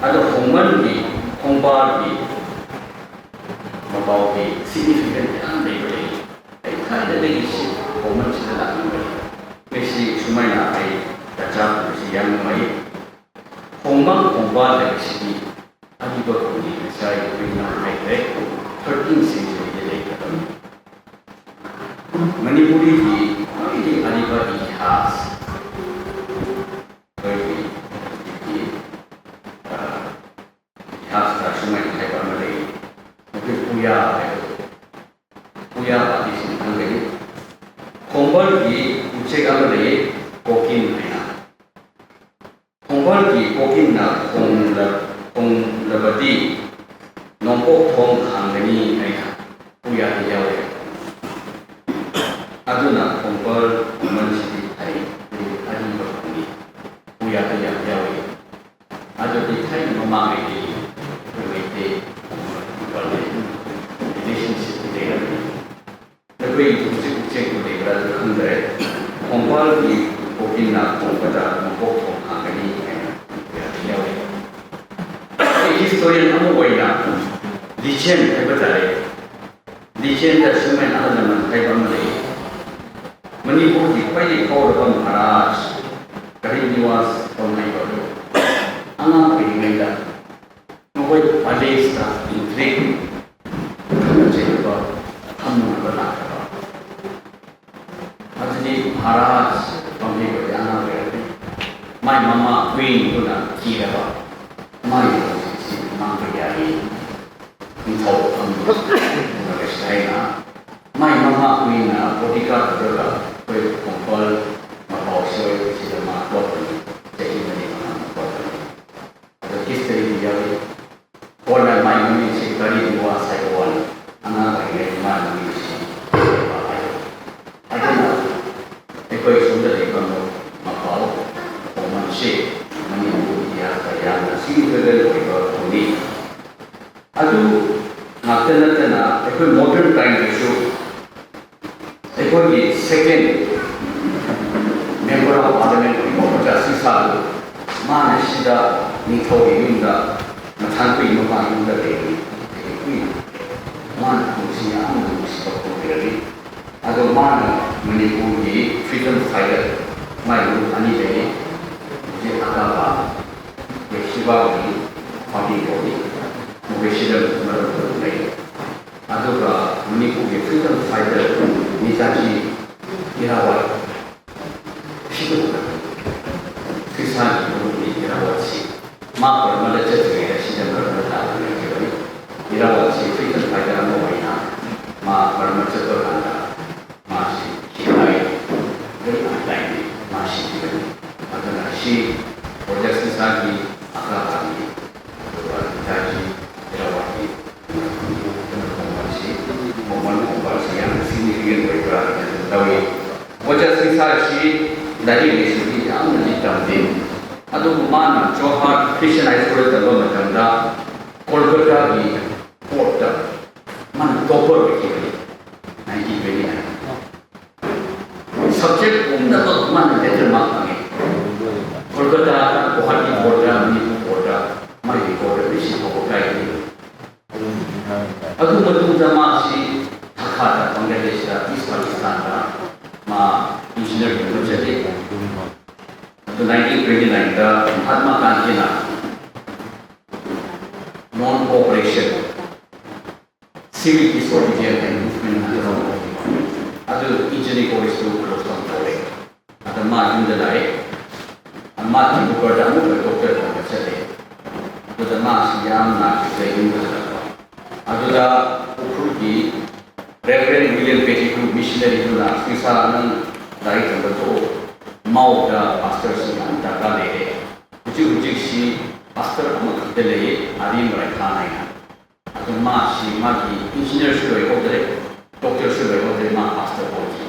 ꯑꯗꯣ ꯈꯣꯡꯃꯟꯒꯤ, ꯈꯣꯡꯕꯥꯜꯒꯤ ꯃꯄꯥꯎꯒꯤ significant ꯌꯥꯝ ꯂꯩꯕ ꯂꯩ꯫ ꯑꯩ ꯊꯥꯏꯅꯗꯒꯤ ꯁꯤ ꯈꯣꯡꯃꯟꯁꯤꯗ ꯂꯥꯛꯅꯤꯡꯕꯅꯤ꯫ ꯑꯩꯁꯤ ꯁꯨꯃꯥꯏꯅ ꯑꯩ ꯇꯟꯖꯥ ꯐꯪꯕꯁꯤ ꯌꯥꯝ ꯅꯨꯡꯉꯥꯏ꯫ ꯈꯣꯡꯃꯟ ꯈꯣꯡꯕꯥꯜ ꯍꯥꯏꯕꯁꯤꯗꯤ ꯑꯔꯤꯕ ꯈꯣꯡꯖꯪ ꯉꯁꯥꯏ ꯑꯩꯈꯣꯏꯅ ꯍꯥꯏꯈ꯭ꯔꯦ, thirteenth century ꯗ ꯂꯩꯈ꯭ꯔꯕꯅꯤ꯫ ꯃꯅꯤꯄꯨꯔꯤꯒꯤ ꯈ꯭ꯋꯥꯏꯗꯒꯤ ꯑꯔꯤꯕ ꯏꯇꯤꯍꯥꯁ, ꯑꯩꯈꯣꯏꯒꯤ ꯍꯧꯖꯤꯛꯀꯤ, ꯑ, ꯏꯇꯤꯍꯥꯁꯇ ꯁꯨꯃꯥꯏꯅ ꯍꯥꯏꯕ ꯑꯃ ꯂꯩ, ꯑꯩꯈꯣꯏ ꯄꯨꯌꯥ ꯍꯥꯏꯕꯗꯣ꯫ ꯄꯨꯌꯥ ꯄꯥꯔꯇꯤꯁꯤꯡ ꯈꯪꯒꯅꯤ꯫ ꯈꯣꯡꯕꯥꯜꯒꯤ ꯎꯆꯦꯛ ꯑꯃ ꯂꯩ, ꯀꯣꯀꯤꯟ ꯍꯥꯏꯅ꯫ ꯈꯣꯡꯕꯥꯜꯒꯤ ꯀꯣꯀꯤꯟꯅ ꯈꯣꯡꯂ-, ꯈꯣꯡꯂꯕꯗꯤ ꯅꯣꯡꯄꯣꯛ ꯊꯣꯡ ꯍꯥꯡꯒꯅꯤ ꯍꯥꯏꯅ ꯄꯨꯌꯥꯗ ꯌꯥꯎꯔꯦ꯫ ꯑꯗꯨꯅ ꯈꯣꯡꯕꯥꯜ ꯈꯣꯡꯃꯟꯁꯤꯗꯤ ꯑꯩ ꯑꯔꯤꯕ ꯈꯣꯡꯅꯤ, ꯄꯨꯌꯥꯗ ꯌꯥꯝ ꯌꯥꯎꯏ꯫ ꯑꯗꯨꯗꯤ ꯊꯥꯏꯅ ꯃꯃꯥꯡꯉꯩꯗꯒꯤ ꯑꯩꯈꯣꯏ ꯃꯩꯇꯩ ꯈꯣꯡꯕꯥꯜ ꯈꯣꯡꯕꯥꯜ relationship ꯂꯩꯔꯝꯃꯤ꯫ ꯅꯈꯣꯏ ꯍꯧꯖꯤꯛ ꯎꯆꯦꯛꯄꯨ ꯂꯩꯕ꯭ꯔꯥ ꯑꯗꯨ ꯈꯪꯗꯔꯦ꯫ ꯈꯣꯡꯕꯥꯜꯒꯤ ꯀꯣꯀꯤꯟꯅ ꯈꯣꯡꯕꯗ ꯅꯣꯡꯄꯣꯛ ꯊꯣꯡ ꯍꯥꯡꯒꯅꯤ ꯍꯥꯏꯅ ꯌꯥꯎꯏ꯫ ꯑꯩ historian ꯑꯃ ꯑꯣꯏꯅ ꯂꯤꯆꯦꯟ ꯍꯥꯏꯕ ꯇꯥꯔꯦ꯫ ꯂꯤꯆꯦꯟꯗ ꯁꯨꯃꯥꯏꯅ ꯑꯍꯜ ꯂꯃꯟ ꯍꯥꯏꯕ ꯑꯃ ꯂꯩ꯫ ꯃꯅꯤꯄꯨꯔꯒꯤ ꯈ꯭ꯋꯥꯏꯗꯒꯤ ꯐꯥꯎꯔꯕ ꯃꯍꯥꯔꯥꯖ ꯀꯔꯤꯝ ꯅꯤꯋꯥꯁ ꯄꯥꯎꯃꯩꯕ ꯑꯉꯥꯡ ꯑꯣꯏꯔꯤꯉꯩꯗ ꯃꯈꯣꯏ palace ꯇ intrigue, ꯈꯠꯅ ꯆꯩꯅꯕ, ꯐꯝꯅꯕ ꯂꯥꯛꯇꯕ꯫ ꯑꯗꯨꯗꯤ ꯃꯍꯥꯔꯥꯖ ꯄꯥꯎꯃꯩ ꯃꯤꯑꯣꯏꯕꯗꯤ ꯑꯉꯥꯡ ꯑꯣꯏꯔꯛꯂꯤ꯫ ꯃꯥꯏ ꯃꯃꯥ ꯀ꯭ꯋꯤꯟꯗꯨꯅ ꯊꯤꯔꯕ ꯃꯥꯒꯤ ꯍꯧꯖꯤꯛꯁꯤ ꯃꯥꯡꯕ ꯌꯥꯔꯤ꯫ ꯅꯤꯡꯊꯧ ꯐꯝꯗꯨꯅ ꯂꯩꯁꯤ ꯍꯥꯏꯅ ꯃꯥꯏ ꯃꯃꯥ ꯀ꯭ꯋꯤꯟꯅ ꯕꯣꯗꯤꯒꯥꯔꯗ ꯇꯧꯔꯒ ꯑꯩꯈꯣꯏ ꯀꯣꯡꯄꯜ ꯃꯄꯥꯎ ꯁꯣꯏ ꯁꯤꯗ ꯃꯥ ꯂꯣꯠꯄꯅꯤ꯫ ꯆꯍꯤ ꯃꯔꯤ ꯃꯉꯥ ꯂꯣꯠꯄꯅꯤ꯫ ꯑꯗꯣ ꯍꯤꯁꯇꯔꯤꯗꯤ ꯌꯥꯎꯔꯤ꯫ ꯀꯣꯟꯅ ꯃꯥꯏ ꯃꯃꯤꯡꯁꯤ ꯀꯔꯤ ꯋꯥ ꯁꯥꯏꯕ ꯋꯥꯅꯤ꯫ ꯑꯉꯥꯡ ꯑꯣꯏꯔꯤꯉꯩ ꯃꯥꯏ ꯃꯃꯤꯡꯁꯤ ꯍꯥꯏ꯫ ꯑꯗꯨꯅ ꯑꯩꯈꯣꯏ ꯁꯣꯝꯗ ꯂꯩꯕ ꯃꯄꯥꯎ ꯄꯥꯎꯃꯟꯁꯤ ꯃꯅꯤꯄꯨꯔ ꯏꯇꯤꯍꯥꯁꯇ ꯌꯥꯝꯅ ꯁꯤꯒꯅꯤꯐꯤꯀꯦꯟ ꯑꯣꯏꯕ ꯊꯧꯅꯤ꯫ ꯑꯗꯨ ꯉꯥꯛꯇ ꯅꯠꯇꯅ ꯑꯩꯈꯣꯏ ꯃꯣꯗꯔꯟ ꯇꯥꯏꯝꯗꯁꯨ ꯑꯩꯈꯣꯏꯒꯤ ꯁꯦꯀꯦꯟ ꯃꯦꯝꯕꯔ ꯑꯣꯐ ꯄꯥꯔꯂꯤꯌꯥꯃꯦꯟ ꯑꯣꯏꯕ ꯑꯣꯖꯥ ꯁꯤꯁꯥꯗꯨ ꯃꯥꯅ ꯁꯤꯗ ꯅꯤꯡꯊꯧꯒꯤ ꯌꯨꯝꯗ ꯃꯊꯥꯡꯈꯣꯏ ꯃꯄꯥ ꯌꯨꯝꯗ ꯂꯩꯔꯤ꯫ ꯑꯩꯈꯣꯏ ꯃꯥꯅ ꯄꯨꯟꯁꯤ ꯌꯥꯝꯅ ꯅꯨꯡꯁꯤꯕ ꯐꯣꯡꯕꯤꯔꯝꯃꯤ꯫ ꯑꯗꯣ ꯃꯥꯅ ꯃꯅꯤꯄꯨꯔꯒꯤ ꯐ꯭ꯔꯤꯗꯝ ꯐꯥꯏꯇꯔ ꯃꯥꯏ ꯃꯔꯨꯞ ꯑꯅꯤ ꯂꯩꯔꯤ꯫ ꯍꯧꯖꯤꯛ ꯑꯀꯥꯕ ꯌꯦꯛꯁꯤꯕꯥꯒꯤ ꯄꯥꯔꯇꯤ ꯇꯧꯔꯤ꯫ ꯃꯈꯣꯏꯁꯤꯗ ꯃꯔꯨꯞ ꯂꯩ꯫ ꯑꯗꯨꯒ ꯃꯅꯤꯄꯨꯔꯒꯤ ꯐ꯭ꯔꯤꯗꯝ ꯐꯥꯏꯇꯔ ꯅꯦꯇꯥꯖꯤ ꯏꯔꯥꯕꯣꯠ ꯁꯤꯗ ꯈ꯭ꯔꯤꯁꯇꯥꯟꯒꯤ ꯃꯔꯨꯞꯅꯤ ꯏꯔꯥꯕꯣꯠꯁꯤ꯫ ꯃꯥ ꯕꯔꯃꯥꯗ ꯆꯠꯇ꯭ꯔꯤꯉꯩꯗ ꯁꯤꯗ ꯃꯔꯛꯇ ꯂꯥꯛꯇꯨꯅ ꯂꯩꯈꯤꯕꯅꯤ꯫ ꯏꯔꯥꯕꯣꯠꯁꯤ ꯐ꯭ꯔꯤꯗꯝ ꯐꯥꯏꯇꯔ ꯑꯃ ꯑꯣꯏꯅ ꯃꯥ ꯕꯔꯃꯥ ꯆꯠꯄ ꯀꯥꯟꯗ ꯃꯥꯁꯤ ꯁꯤꯐꯥꯏ ꯂꯣꯏ ꯂꯥꯛꯏꯅꯤ꯫ ꯃꯥ ꯁꯤꯈꯤꯕꯅꯤ꯫ ꯑꯗꯨꯅ ꯁꯤ ꯑꯣꯖꯥ ꯁꯤꯁꯥꯒꯤ ꯑꯀꯥꯕꯅꯤ꯫ ꯑꯗꯨꯒ ꯅꯦꯇꯥꯖꯤ ꯏꯔꯥꯕꯣꯠꯀꯤ ꯈꯣꯡꯕꯥꯜꯁꯤ, ꯈꯣꯡꯕꯥꯜ ꯈꯣꯡꯕꯥꯜꯁꯤ ꯌꯥꯝꯅ ꯁꯤꯒꯅꯤꯐꯤꯀꯦꯟ ꯑꯣꯏꯕ꯭ꯔꯥ ꯍꯥꯏꯅ ꯑꯗꯨꯝ ꯂꯧꯏ꯫ ꯑꯣꯖꯥ ꯁꯤꯁꯥꯁꯤ ꯂꯥꯏꯔꯤꯛ ꯂꯥꯏꯁꯨꯗꯤ ꯌꯥꯝꯅꯗꯤ ꯇꯝꯗꯦ꯫ ꯑꯗꯨꯕꯨ ꯃꯥꯅ ꯖꯣꯍꯥꯔ ꯈ꯭ꯔꯤꯁꯇꯤꯌꯟ ꯍꯥꯏ ꯁ꯭ꯀꯨꯜꯗ ꯇꯝꯕ ꯃꯇꯝꯗ ꯀꯣꯜꯀꯇꯥꯒꯤ ꯕꯣꯔꯗꯇ ꯃꯥꯅ ꯇꯣꯄꯔ ꯑꯣꯏꯈꯤꯕꯅꯤ꯫ ꯅꯥꯏꯟꯇꯤꯟ ꯇ꯭ꯋꯦꯟꯇꯤ ꯅꯥꯏꯟ ꯁꯕꯖꯦꯛ ꯄꯨꯝꯅꯃꯛ ꯃꯥꯅ ꯂꯦꯇꯔ ꯃꯥꯔꯛ ꯐꯪꯉꯤ꯫ ꯀꯣꯜꯀꯇꯥꯗ, ꯒꯨꯋꯥꯍꯥꯇꯤ ꯕꯣꯔꯗꯇ, ꯃꯅꯤꯄꯨꯔ ꯕꯣꯔꯗꯇ ꯃꯥꯒꯤ ꯕꯣꯔꯗ ꯔꯤꯁꯤꯞ ꯇꯧꯕ ꯀꯥꯏꯗꯦ꯫ ꯑꯗꯨ ꯃꯇꯨꯡꯗ ꯃꯥꯁꯤ ꯃꯈꯥꯗ ꯕꯪꯒ꯭ꯂꯥꯗꯦꯁꯇ, ꯏꯁ ꯄꯥꯀꯤꯁꯇꯥꯟꯗ ꯃꯥ ꯏꯟꯖꯤꯅꯤꯌꯔ ꯑꯣꯏꯅ ꯆꯠꯂꯤ꯫ ꯑꯗꯨ ꯅꯥꯏꯟꯇꯤꯟ ꯇ꯭ꯋꯦꯟꯇꯤ ꯅꯥꯏꯟꯗ ꯃꯍꯥꯠꯃꯥ ꯒꯥꯟꯙꯤꯅ ꯅꯣꯟ ꯀꯣꯑꯣꯄꯔꯦꯁꯟ, ꯁꯤꯚꯤꯛ ꯗꯤꯁꯑꯣꯕꯤꯗꯤꯌꯟꯁ ꯑꯦꯟ ꯃꯨꯚꯃꯦꯟꯠ ꯍꯥꯏꯅ ꯑꯃ ꯂꯩ꯫ ꯑꯗꯨ ꯏꯟꯖꯤꯅꯤꯌꯔ ꯀꯣꯂꯦꯖꯇꯨ ꯀ꯭ꯂꯣꯖ ꯗꯥꯎꯟ ꯇꯧꯔꯦ꯫ ꯑꯗ ꯃꯥ ꯌꯨꯝꯗ ꯂꯥꯛꯑꯦ꯫ ꯃꯥ ꯗꯤꯕ꯭ꯔꯨꯒꯔꯗ ꯑꯃꯨꯛ ꯗꯣꯛꯇꯔ ꯇꯝꯕ ꯆꯠꯂꯦ꯫ ꯑꯗꯨꯗ ꯃꯥꯁꯤ ꯌꯥꯝ ꯅꯥꯈꯤꯕꯗ ꯌꯨꯝꯗ ꯍꯜꯂꯛꯄ꯫ ꯑꯗꯨꯗ ꯎꯈ꯭ꯔꯨꯜꯒꯤ ꯔꯦꯚꯔꯦꯟ ꯋꯤꯂꯤꯌꯝ ꯄꯦꯇꯤꯀꯨ ꯃꯤꯁꯅꯔꯤꯗꯨꯅ, "ꯁ꯭ꯔꯤ ꯁꯥ, ꯅꯪ ꯂꯥꯏꯔꯤꯛ ꯇꯝꯕ ꯊꯣꯛꯑꯣ, ꯃꯥꯎꯗ ꯄꯥꯁꯇꯔꯁꯤꯡ ꯌꯥꯝ ꯗꯔꯀꯥꯔ ꯂꯩꯔꯦ, ꯍꯧꯖꯤꯛ ꯍꯧꯖꯤꯛꯁꯤ ꯄꯥꯁꯇꯔ ꯑꯃꯈꯛꯇ ꯂꯩꯌꯦ, ꯑꯥꯔꯤ ꯃꯔꯥꯏꯊꯥꯟ ꯍꯥꯏꯅ"꯫ ꯑꯗꯨ ꯃꯥꯁꯤ ꯃꯥꯒꯤ ꯏꯟꯖꯤꯅꯤꯌꯔꯁꯨ ꯂꯣꯏꯍꯧꯗ꯭ꯔꯦ, ꯗꯣꯛꯇꯔꯁꯨ ꯂꯣꯏꯍꯧꯗ꯭ꯔꯦ, ꯃꯥ ꯄꯥꯁꯇꯔ ꯑꯣꯏꯈꯤ꯫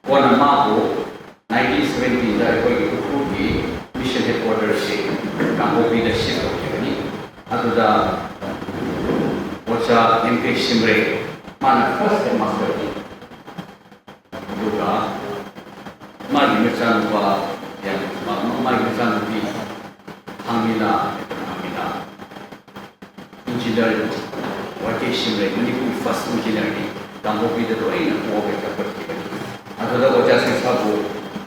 ꯀꯣꯟꯅ ꯃꯥꯕꯨ ꯅꯥꯏꯟꯇꯤꯟ ꯁꯕꯦꯟꯇꯤꯟꯗ ꯑꯩꯈꯣꯏꯒꯤ ꯎꯈ꯭ꯔꯨꯜꯒꯤ ꯃꯤꯁꯟ ꯍꯦꯗꯀ꯭ꯋꯥꯇꯔꯁꯤ ꯀꯥꯡꯄꯣꯛꯄꯤꯗ ꯁꯤꯐ ꯇꯧꯈꯤꯕꯅꯤ꯫ ꯑꯗꯨꯗ ꯑꯣꯖꯥ ꯑꯦꯝ ꯀꯦ ꯁꯤꯝꯔꯦ, ꯃꯥꯅ ꯐꯥꯔꯁ ꯍꯦꯗ ꯃꯥꯁꯇꯔꯅꯤ꯫ ꯑꯗꯨꯒ ꯃꯥꯒꯤ ꯃꯆꯥꯅꯨꯄꯥ, ꯌꯥꯝ, ꯃꯥꯒꯤ ꯃꯆꯥꯅꯨꯄꯤ ꯍꯥꯡꯃꯤꯂꯥ, ꯍꯥꯡꯃꯤꯂꯥ ꯏꯟꯖꯤꯅꯤꯌꯔ, ꯋꯥꯏ ꯀꯦ ꯁꯤꯝꯔꯦ, ꯃꯅꯤꯄꯨꯔꯒꯤ ꯐꯥꯔꯁ ꯏꯟꯖꯤꯅꯤꯌꯔꯅꯤ꯫ ꯀꯥꯡꯄꯣꯛꯄꯤꯗ ꯂꯣꯏꯅ ꯄꯣꯛꯑꯒ ꯆꯥꯎꯈꯠꯈꯤꯕꯅꯤ꯫ ꯑꯗꯨꯗ ꯑꯣꯖꯥ ꯁꯤꯡꯁꯥꯕꯨ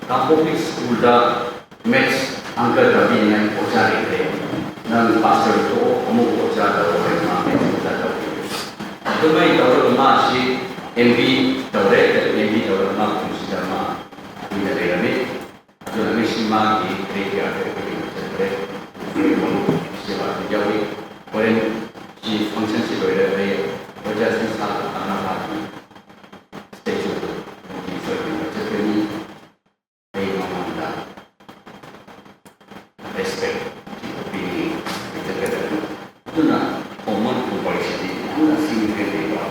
ꯀꯥꯡꯄꯣꯛꯄꯤ ꯁ꯭ꯀꯨꯜꯗ ꯃꯦꯠꯁ ꯑꯪꯀ ꯇꯝꯕꯤꯅꯤꯡꯉꯥꯏ ꯑꯣꯖꯥ ꯂꯩꯇ꯭ꯔꯦ, "ꯅꯪ ꯄꯥꯁꯇꯔ ꯊꯣꯛꯑꯣ, ꯑꯃꯨꯛ ꯑꯣꯖꯥ ꯇꯧꯔꯣ" ꯍꯥꯏꯅ ꯃꯥ ꯃꯦꯠꯁ ꯑꯣꯖꯥ ꯇꯧꯈꯤꯕꯅꯤ꯫ ꯑꯗꯨꯃꯥꯏꯅ ꯇꯧꯔꯒ ꯃꯥꯁꯤ ꯑꯦꯝ ꯕꯤ ꯇꯧꯔꯦ꯫ ꯑꯦꯝ ꯕꯤ ꯇꯧꯔꯒ ꯃꯥ ꯄꯨꯟꯁꯤꯗ ꯃꯥ ꯀꯨꯏꯅ ꯂꯩꯔꯝꯃꯤ꯫ ꯑꯗꯨꯅ ꯉꯁꯤ ꯃꯥꯒꯤ ꯀꯔꯤ ꯀꯌꯥ ꯀꯔꯤ ꯀꯔꯤ ꯆꯠꯈ꯭ꯔꯦ꯫ ꯁꯦꯕꯥꯁꯨ ꯌꯥꯎꯏ꯫ ꯍꯣꯔꯦꯟ ꯁꯤ ꯐꯪꯁꯟꯁꯤ ꯂꯣꯏꯔꯒ ꯑꯩ ꯑꯣꯖꯥꯁꯤꯡ ꯁꯥ ꯇꯥꯟꯅꯕꯒꯤ ꯁ꯭ꯇꯦꯆꯨ ꯁꯣꯏꯗꯅ ꯆꯠꯀꯅꯤ꯫ ꯑꯩ ꯃꯉꯣꯟꯗ ꯔꯦꯁꯄꯦꯛ ꯄꯤꯅꯤꯡꯏ, ꯄꯤꯖꯒꯗꯕꯅꯤ꯫ ꯑꯗꯨꯅ ꯈꯣꯡꯃꯟ ꯈꯣꯡꯕꯥꯏꯁꯤꯗꯤ ꯌꯥꯝꯅ ꯁꯤꯡꯅ ꯂꯩꯕ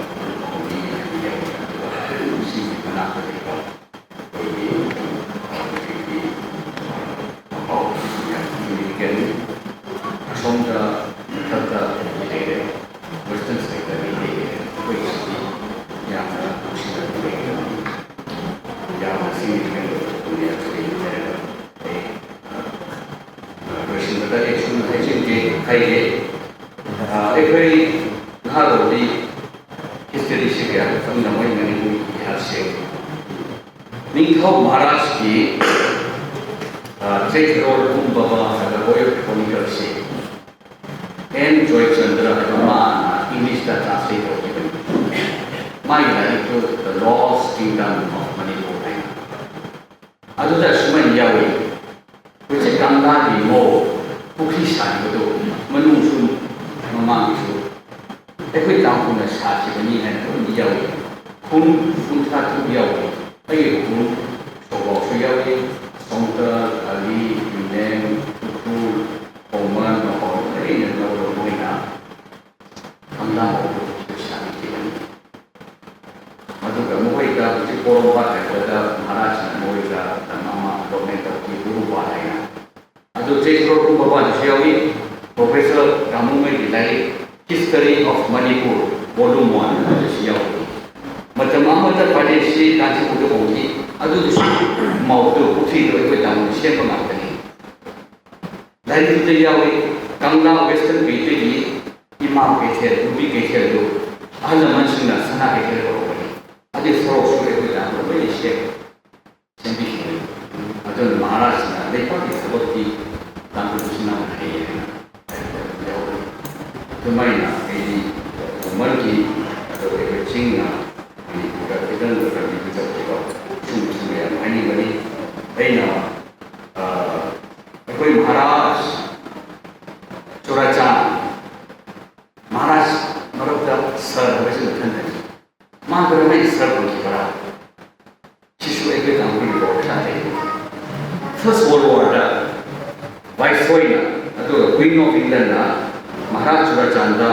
ꯃꯤ ꯑꯃ ꯌꯥꯎꯏ꯫ ꯑꯗꯨꯒ ꯁꯤꯒꯤ ꯃꯅꯥꯛꯇ ꯂꯩꯕ ꯑꯩꯈꯣꯏꯒꯤ ꯍꯧꯖꯤꯛꯀꯤ ꯄꯥꯎ ꯌꯥꯝ ꯁꯤꯒꯅꯤ꯫ ꯑꯁꯣꯝꯗ ꯃꯊꯛꯇ ꯂꯩꯔꯦ, ꯋꯦꯁꯇꯔꯟ ꯁꯥꯏꯠꯇ ꯂꯩꯔꯦ꯫ ꯑꯩꯈꯣꯏꯒꯤꯁꯤꯗꯤ ꯌꯥꯝꯅ ꯅꯨꯡꯁꯤꯅ ꯂꯩꯒꯗꯕꯅꯤ꯫ ꯌꯥꯝꯅ ꯁꯤꯒꯅꯤ ꯍꯥꯏꯔꯒ ꯑꯩ ꯂꯣꯏꯁꯤꯟꯕꯗ ꯑꯩ ꯁꯨꯝ ꯍꯥꯏꯖꯤꯟꯒꯦ, ꯍꯥꯏꯒꯦ꯫ ꯑꯩꯈꯣꯏ ꯅꯍꯥꯔꯣꯜꯗꯤ ꯍꯤꯁꯇꯔꯤꯁꯦ ꯀꯌꯥ ꯈꯪꯗꯕ ꯃꯅꯤꯄꯨꯔꯒꯤ ꯏꯇꯤꯍꯥꯁꯁꯦ꯫ ꯅꯤꯡꯊꯧ ꯃꯍꯥꯔꯥꯖꯀꯤ ꯆꯩꯊꯔꯣꯜ ꯀꯨꯝꯕ ꯍꯥꯏꯕ ꯕꯣꯏ ꯑꯣꯐ ꯀ꯭ꯔꯣꯅꯤꯀꯜꯁꯦ ꯑꯦꯟ ꯖꯣꯏꯆꯟꯗ꯭ꯔ ꯍꯥꯏꯕ ꯃꯥꯅ ꯏꯪꯂꯤꯁꯇ ꯇ꯭ꯔꯥꯟꯁꯂꯦꯠ ꯇꯧꯈꯤꯕꯅꯤ꯫ ꯃꯥꯒꯤ ꯂꯥꯏꯔꯤꯛꯇꯨ The Lost Kingdom of Manipur ꯍꯥꯏꯅ꯫ ꯑꯗꯨꯗ ꯁꯨꯃꯥꯏꯅ ꯌꯥꯎꯏ, ꯍꯧꯖꯤꯛ ꯀꯪꯂꯥꯒꯤ ꯃꯑꯣꯡ, ꯄꯨꯈ꯭ꯔꯤ ꯁꯥꯔꯤꯕꯗꯨ ꯃꯅꯨꯡꯁꯨ ꯃꯃꯥꯡꯒꯤꯁꯨ ꯑꯩꯈꯣꯏ ꯇꯥꯡꯈꯨꯜꯅ ꯁꯥꯈꯤꯕꯅꯤ ꯍꯥꯏꯅ ꯑꯗꯨꯝ ꯌꯥꯎꯏ꯫ ꯈꯨꯟ ꯀꯨꯟꯊ꯭ꯔꯥ ꯇꯔꯨꯛ ꯌꯥꯎꯏ꯫ ꯑꯩꯒꯤ ꯈꯨꯟ ꯁꯣꯕꯥꯎꯁꯨ ꯌꯥꯎꯏ, ꯁꯣꯝꯇ, ꯑꯂꯤ, ꯌꯨꯅꯦꯟ, ꯎꯈ꯭ꯔꯨꯜ, ꯈꯣꯡꯃꯟ, ꯃꯄꯥꯎ ꯂꯣꯏꯅ ꯂꯧꯔꯒ ꯃꯣꯏꯅ ꯀꯪꯂꯥ ꯃꯑꯣꯡꯗ ꯁꯥꯈꯤꯕꯅꯤ꯫ ꯑꯗꯨꯒ ꯃꯈꯣꯏꯗ ꯍꯧꯖꯤꯛ ꯄꯣꯔꯣꯝꯄꯥꯠ ꯍꯥꯏꯕꯗ ꯃꯍꯥꯔꯥꯖꯅ ꯃꯈꯣꯏꯗ ꯂꯝ ꯑꯃ ꯑꯦꯂꯣꯠꯃꯦꯟ ꯇꯧꯈꯤ, ꯄꯣꯔꯣꯝꯄꯥꯠ ꯍꯥꯏꯅ꯫ ꯑꯗꯨ ꯆꯩꯊꯣꯔꯛꯄ ꯃꯄꯥꯟꯗꯁꯨ ꯌꯥꯎꯏ꯫ ꯄ꯭ꯔꯣꯐꯦꯁꯔ ꯀꯥꯃꯨꯃꯩꯒꯤ ꯂꯥꯏꯔꯤꯛ History of Manipur Volume One ꯑꯗꯨꯁꯨ ꯌꯥꯎꯏ꯫ ꯃꯇꯝ ꯑꯃꯗ ꯄꯥꯂꯦꯁꯤ ꯀꯥꯟꯆꯤꯄꯨꯔꯗ ꯍꯣꯡꯈꯤ꯫ ꯑꯗꯨꯗꯁꯨ ꯃꯧꯗꯨ ꯄꯨꯈ꯭ꯔꯤꯗꯨ ꯑꯩꯈꯣꯏ ꯇꯥꯃꯣꯅ ꯁꯦꯝꯕ ꯉꯥꯛꯇꯅꯤ꯫ ꯂꯥꯏꯔꯤꯛꯇꯨꯗ ꯌꯥꯎꯏ, ꯀꯪꯂꯥ ꯋꯦꯁꯇꯔꯟ ꯒꯦꯠꯇꯒꯤ ꯏꯃꯥ ꯀꯩꯊꯦꯜ, ꯅꯨꯄꯤ ꯀꯩꯊꯦꯜꯗꯨ ꯑꯍꯜ ꯂꯃꯟꯁꯤꯡꯅ ꯁꯅꯥ ꯀꯩꯊꯦꯜ ꯀꯧꯔꯛꯄꯅꯤ꯫ ꯑꯗꯨꯒꯤ ꯁꯣꯔꯣꯛꯁꯨ ꯑꯩꯈꯣꯏ ꯇꯥꯃꯣꯅ ꯂꯣꯏꯅ ꯁꯦꯝ-, ꯁꯦꯝꯕꯤꯈꯤꯕꯅꯤ꯫ ꯑꯗꯨꯅ ꯃꯍꯥꯔꯥꯖꯅ ꯂꯩꯄꯥꯛꯀꯤ ꯊꯕꯛꯇꯤ ꯇꯥꯡꯈꯨꯜ ꯏꯆꯤꯟ ꯏꯅꯥꯎꯅ ꯍꯩꯌꯦ ꯍꯥꯏꯅ ꯌꯥꯎꯕꯅꯤ꯫ ꯑꯗꯨꯃꯥꯏꯅ ꯑꯩꯗꯤ ꯈꯣꯡꯃꯟꯒꯤ, ꯑꯗꯨꯒ ꯑꯩꯈꯣꯏ ꯆꯤꯡꯅ ꯃꯅꯤꯄꯨꯔꯗ ꯈꯤꯇꯪ ꯂꯝꯕꯤꯗ ꯆꯠꯈꯤꯕ ꯁꯨꯝꯕꯁꯨ ꯃꯌꯥꯝ ꯍꯥꯏꯅꯤꯡꯕꯅꯤ꯫ ꯑꯩꯅ, ꯑ, ꯑꯩꯈꯣꯏ ꯃꯍꯥꯔꯥꯖ ꯆꯨꯔꯥꯆꯥꯟ, ꯃꯍꯥꯔꯥꯖ ꯃꯔꯛꯇ ꯁꯔ ꯍꯥꯏꯕꯁꯤ ꯃꯊꯟꯗꯅꯤ꯫ ꯃꯥ ꯀꯔꯝꯍꯥꯏꯅ ꯁꯔ ꯑꯣꯏꯈꯤꯕꯔꯥ? ꯁꯤꯁꯨ ꯑꯩꯈꯣꯏ ꯇꯥꯡꯈꯨꯜꯒꯤ ꯄꯥꯎ ꯈꯔ ꯂꯩ꯫ First World Warꯗ ꯚꯥꯏꯁꯔꯣꯏꯅ, ꯑꯗꯨꯒ Queen of Englandꯅ ꯃꯍꯥꯔꯥꯖ ꯆꯨꯔꯥꯆꯥꯟꯗ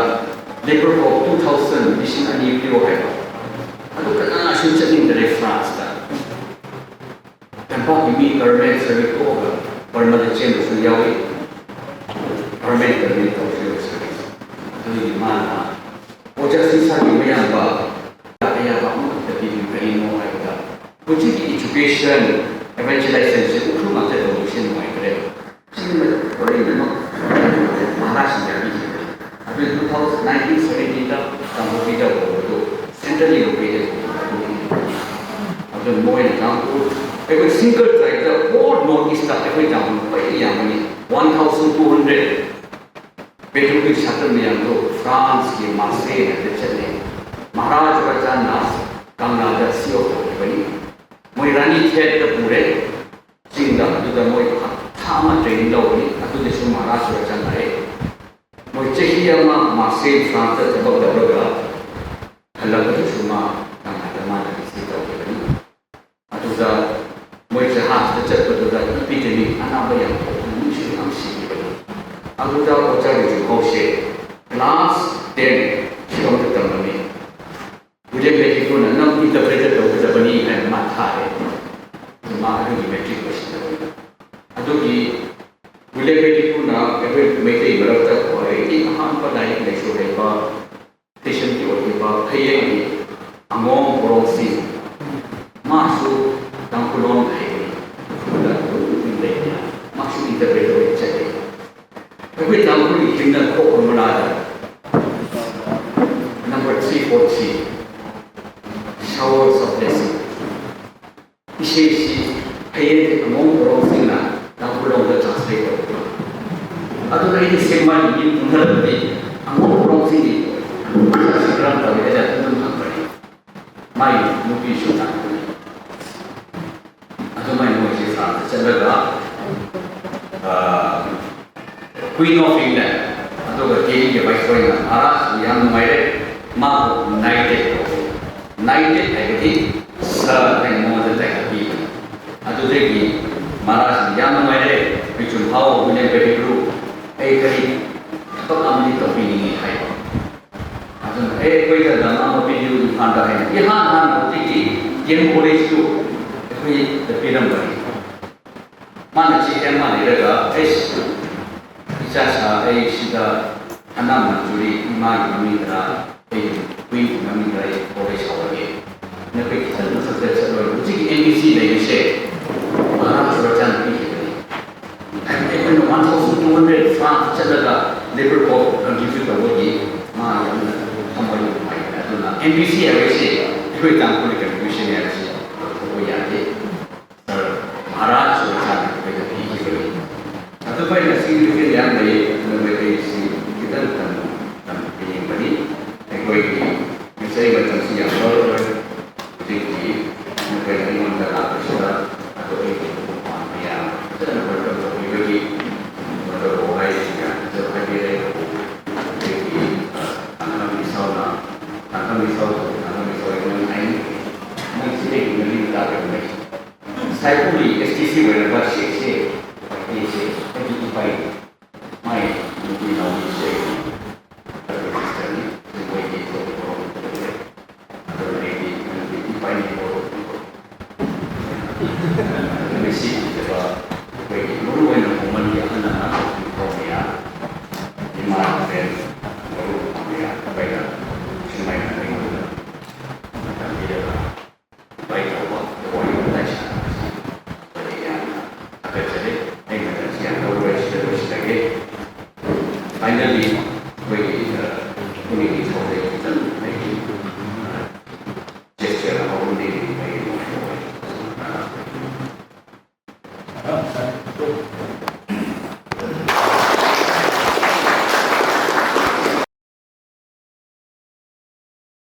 ꯂꯦꯕꯔ ꯀꯣꯠ two thousand, ꯂꯤꯁꯤꯡ ꯑꯅꯤ ꯄꯤꯌꯣ ꯍꯥꯏꯕ꯫ ꯑꯗꯨ ꯀꯅꯥꯁꯨ ꯆꯠꯅꯤꯡꯗꯔꯦ ꯐ꯭ꯔꯥꯟꯁꯇ꯫ ꯇꯝꯄꯥꯛꯀꯤ ꯃꯤ ꯒꯚꯔꯟꯃꯦꯟ ꯁꯔꯚꯤꯁ ꯇꯣꯛꯑꯒ ꯕꯔꯃꯥꯗ ꯆꯦꯟꯕꯁꯨ ꯌꯥꯎꯏ꯫ ꯒꯚꯔꯟꯃꯦꯟ ꯒꯚꯔꯟꯃꯦꯟ ꯇꯧꯁꯤꯜꯂꯒ ꯁꯔꯚꯤꯁ꯫ ꯑꯗꯨꯒꯤ ꯃꯥꯅ ꯑꯣꯖꯥ ꯁꯤꯁꯥꯒꯤ ꯃꯌꯥꯝꯕ ꯑꯌꯥꯕ ꯑꯃꯈꯛꯇ ꯄꯤꯕꯤꯌꯨ꯫ ꯀꯔꯤꯅꯣ ꯍꯥꯏꯕꯗ ꯍꯧꯖꯤꯛꯀꯤ education, evangelization ꯁꯦ ꯎꯈ꯭ꯔꯨꯜ ꯉꯥꯛꯇ ꯇꯧꯕꯁꯦ ꯅꯨꯡꯉꯥꯏꯇ꯭ꯔꯦ꯫ ꯁꯤꯒꯨꯝꯕ ꯂꯣꯏꯅꯃꯛ ꯃꯍꯥꯔꯥꯖꯁꯤꯡꯅ ꯄꯤꯈꯤꯕꯅꯤ꯫ ꯑꯗꯨ two thousand, nineteen seventyꯗ ꯀꯥꯡꯄꯣꯛꯄꯤꯗ ꯍꯧꯕꯗꯨ centrally located ꯑꯣꯏꯕ ꯑꯗꯨꯒꯤꯅꯤ꯫ ꯑꯗꯨ ꯃꯣꯏꯅ ꯇꯥꯡꯈꯨꯜ, ꯑꯩꯈꯣꯏ single tribeꯗ whole North Eastꯇ ꯑꯩꯈꯣꯏ ꯇꯥꯡꯈꯨꯜ ꯈ꯭ꯋꯥꯏꯗꯒꯤ ꯌꯥꯝꯕꯅꯤ, one thousand two hundred꯫ ꯄꯦꯇ꯭ꯔꯣꯜꯒꯤ ꯁꯥꯇ꯭ꯔ ꯃꯌꯥꯝꯗꯣ ꯐ꯭ꯔꯥꯟꯁꯀꯤ ꯃꯥꯔꯁꯦꯜꯗ ꯆꯠꯂꯦ꯫ ꯃꯍꯥꯔꯥꯖ ꯔꯆꯥꯟꯅ ꯀꯪꯂꯥꯗ ꯁꯤ ꯑꯣꯐ ꯇꯧꯈꯤꯕꯅꯤ꯫ ꯃꯣꯏ ꯔꯥꯅꯤ ꯊꯦꯠꯇ ꯄꯨꯔꯦ꯫ ꯃꯣꯏ ꯖꯍꯥꯖꯇ ꯆꯠꯄꯗꯨꯗ ꯏꯄꯤꯗꯦꯃꯤꯛ ꯑꯅꯥꯕ ꯌꯥꯝ ꯊꯣꯛꯇꯅ ꯃꯤꯁꯨ ꯌꯥꯝ ꯁꯤꯈꯤꯕꯅꯤ꯫ ꯑꯗꯨꯗ ꯑꯣꯖꯥ ꯔꯤꯖꯨ ꯍꯥꯎꯁꯦ ꯀ꯭ꯂꯥꯁ ꯇꯦꯟ ꯁꯤꯂꯣꯡꯗ ꯇꯝꯂꯝꯃꯤ꯫ ꯋꯤꯂꯤꯌꯝ ꯕꯦꯇꯤꯀ꯭ꯔꯨꯅ ꯅꯪ ꯏꯟꯇꯔꯄ꯭ꯔꯦꯇꯔ ꯇꯧꯒꯗꯕꯅꯤ ꯍꯥꯏꯅ ꯃꯥ ꯊꯥꯔꯦ꯫ ꯃꯥ ꯑꯗꯨꯒꯤ ꯃꯦꯇ꯭ꯔꯤꯛ ꯂꯣꯏꯁꯤꯜꯂꯕꯅꯤ꯫ ꯑꯗꯨꯒꯤ ꯋꯤꯂꯤꯌꯝ ꯕꯦꯇꯤꯀ꯭ꯔꯨꯅ ꯑꯩꯈꯣꯏ ꯃꯩꯇꯩ ꯃꯔꯛꯇ ꯈ꯭ꯋꯥꯏꯗꯒꯤ ꯑꯍꯥꯟꯕ ꯂꯥꯏꯔꯤꯛ ꯂꯥꯏꯁꯨ ꯍꯩꯕ ꯈ꯭ꯔꯤꯁꯇꯤꯌꯟꯒꯤ ꯑꯣꯏꯈꯤꯕ ꯐꯌꯦꯡꯒꯤ ꯑꯉꯣꯝ ꯄꯣꯔꯣꯝꯁꯤꯡ, ꯃꯥꯁꯨ ꯇꯥꯡꯈꯨꯜꯂꯣꯟ ꯍꯩꯕꯅꯤ꯫ ꯈꯨꯜꯗ ꯑꯗꯨꯝ ꯂꯩꯕꯅꯤꯅ ꯃꯥꯁꯨ ꯏꯟꯇꯔꯄ꯭ꯔꯦꯇꯔ ꯑꯣꯏꯅ ꯆꯠꯂꯦ꯫ ꯑꯩꯈꯣꯏ ꯇꯥꯡꯈꯨꯜꯒꯤ ꯍꯤꯝꯅ ꯈꯣꯛꯄ ꯃꯅꯥꯗ number three four three, Showers of Blessing, ꯏꯁꯩꯁꯤ ꯐꯌꯦꯡꯒꯤ ꯑꯉꯣꯝ ꯄꯣꯔꯣꯝꯁꯤꯡꯅ ꯇꯥꯡꯈꯨꯜꯂꯣꯟꯗ translate ꯇꯧꯕ꯫ ꯑꯗꯨꯅ ꯑꯩꯅ ꯁꯦꯛꯃꯥꯏꯒꯤ ꯃꯤ ꯄꯨꯟꯊꯔꯛꯄꯗꯤ ꯑꯉꯣꯝ ꯄꯣꯔꯣꯝꯁꯤꯡꯒꯤ ꯀꯔꯝ ꯇꯧꯏ ꯍꯥꯏꯅ ꯑꯗꯨꯝ ꯍꯪꯕꯅꯤ꯫ ꯃꯥꯒꯤ ꯅꯨꯄꯤꯁꯨ ꯇꯥꯡꯈꯨꯜꯅꯤ꯫ ꯑꯗꯨꯃꯥꯏꯅ ꯃꯣꯏꯁꯦ ꯐ꯭ꯔꯥꯟꯁꯇ ꯆꯠꯂꯒ, ꯑꯥ, Queen of England, ꯑꯗꯨꯒ ꯗꯦꯜꯂꯤꯒꯤ Viceroyꯅ ꯃꯍꯥꯔꯥꯖ ꯌꯥꯝ ꯅꯨꯡꯉꯥꯏꯔꯦ, ꯃꯥꯕꯨ knighted ꯇꯧ꯫ Knighted ꯍꯥꯏꯕꯗꯤ sir ꯍꯥꯏꯅ ꯃꯉꯣꯟꯗ title ꯄꯤꯕꯅꯤ꯫ ꯑꯗꯨꯗꯒꯤ ꯃꯍꯥꯔꯥꯖꯅ ꯌꯥꯝ ꯅꯨꯡꯉꯥꯏꯔꯦ, ꯄꯤꯆꯨꯝ ꯍꯥꯎ ꯋꯤꯂꯤꯌꯝ ꯄꯦꯇꯤꯒ꯭ꯔꯨ, ꯑꯩ ꯀꯔꯤ ꯊꯕꯛ ꯑꯃꯗꯤ ꯇꯧꯕꯤꯅꯤꯡꯉꯤ ꯍꯥꯏꯕ꯫ ꯑꯗꯨꯅ ꯑꯦ, ꯑꯩꯈꯣꯏꯗ ꯂꯝ ꯑꯃ ꯄꯤꯕꯤꯌꯨ ꯏꯝꯐꯥꯜꯗ ꯍꯥꯏꯅ ꯏꯍꯥꯟ ꯍꯥꯟꯅ ꯍꯧꯖꯤꯛꯀꯤ ꯗꯤ ꯑꯦꯝ ꯀꯣꯂꯦꯖꯇꯨ ꯑꯩꯈꯣꯏꯗ ꯄꯤꯔꯝꯕꯅꯤ꯫ ꯃꯥꯅ ꯆꯦ ꯑꯃ ꯂꯩꯔꯒ, ꯑꯩꯁ, ꯏꯆꯥ ꯁꯥ, ꯑꯩ ꯁꯤꯗ ꯍꯅꯥ ꯃꯟꯖꯨꯔꯤ ꯏꯃꯥꯒꯤ ꯃꯃꯤꯡꯗ, ꯑꯩꯒꯤ ꯍꯨꯏꯒꯤ ꯃꯃꯤꯡꯗ ꯑꯩ ꯀꯣꯂꯦꯖ ꯍꯧꯔꯒꯦ꯫ ꯅꯈꯣꯏ ꯈꯤꯇꯪ ꯃꯊꯛꯇ ꯆꯠꯂꯣꯏ꯫ ꯍꯧꯖꯤꯛꯀꯤ ꯑꯦꯝ ꯕꯤ ꯁꯤ ꯂꯩꯔꯤꯁꯦ ꯃꯍꯥꯔꯥꯖ ꯆꯨꯔꯥꯆꯥꯟꯗ ꯄꯤꯈꯤꯕꯅꯤ꯫ ꯍꯥꯏꯕꯗꯤ ꯑꯩꯈꯣꯏꯅ one thousand two hundred France ꯆꯠꯂꯒ ꯂꯦꯕꯔ ꯀꯣꯠ ꯀꯟꯇ꯭ꯔꯤꯕ꯭ꯌꯨꯠ ꯇꯧꯕꯒꯤ ꯃꯥ ꯌꯥꯝꯅ ꯊꯃꯣꯏ ꯅꯨꯡꯉꯥꯏꯕꯅꯤ꯫ ꯑꯗꯨꯅ ꯑꯦꯝ ꯕꯤ ꯁꯤ ꯍꯥꯏꯕꯁꯤ ꯑꯩꯈꯣꯏ ꯇꯥꯡꯈꯨꯜꯒꯤ ꯀꯟꯇ꯭ꯔꯤꯕ꯭ꯌꯨꯁꯟ ꯍꯥꯏꯕꯁꯤ ꯂꯧꯊꯣꯛꯄ ꯌꯥꯗꯦ꯫ ꯁꯥꯔ ꯃꯍꯥꯔꯥꯖ ꯆꯨꯔꯥꯆꯥꯟꯗ ꯑꯩꯈꯣꯏꯗ ꯄꯤꯈꯤꯕꯅꯤ꯫ ꯑꯗꯨꯃꯥꯏꯅ ꯁꯤꯒꯅꯤꯐꯤꯀꯦꯟ ꯌꯥꯝ ꯂꯩ꯫ ꯑꯗꯨꯅ ꯃꯩꯇꯩꯁꯤ ꯈꯤꯇꯪ ꯇꯝ-, ꯇꯝꯕꯤꯅꯤꯡꯕꯅꯤ꯫ ꯑꯩꯈꯣꯏꯒꯤ ꯏꯁꯩ ꯃꯇꯝꯁꯤ ꯌꯥꯝ ꯂꯧꯔꯔꯣꯏ꯫ ꯍꯧꯖꯤꯛꯇꯤ ꯅꯈꯣꯏ ꯑꯩꯉꯣꯟꯗ ꯂꯥꯛꯄꯁꯤꯗ ꯑꯗꯣ ꯑꯩꯒꯤ ꯃꯌꯥꯝ ꯐꯖꯅ welcome ꯇꯧꯕꯤꯕꯒꯤ ꯃꯗꯨ ꯋꯥꯍꯩꯁꯤꯡ ꯌꯥꯝ ꯐꯖꯕ ꯍꯥꯏꯕꯤꯔꯦ꯫ ꯑꯗꯒꯤ, ꯑ, ꯇꯥꯡꯈꯪ ꯏꯁꯧꯅ, ꯇꯥꯡꯈꯪ ꯏꯁꯧ, ꯇꯥꯡꯈꯪ ꯏꯁꯧ ꯑꯩꯉꯣꯟꯗ ꯍꯥꯏꯅꯤꯡꯉꯤ꯫ ꯂꯥꯛꯂꯤꯕꯅꯤ꯫ ꯁꯥꯏꯕꯣꯝꯒꯤ ꯑꯦꯁ ꯇꯤ ꯁꯤ ꯑꯣꯏꯔꯕ ꯁꯤꯠꯁꯦ ꯑꯩꯁꯦ ꯑꯩꯒꯤ ꯏꯄꯥ ꯃꯥꯏ ꯅꯨꯄꯤ ꯅꯥꯎꯕꯤꯁꯦ ꯃꯣꯏꯒꯤ ꯊꯕꯛ ꯇꯧꯔꯝꯕꯗ ꯑꯗꯨꯅ ꯑꯩꯗꯤ ꯅꯪꯒꯤ ꯏꯄꯥ ꯏꯄꯨ ꯃꯁꯤꯒꯨꯝꯂꯕ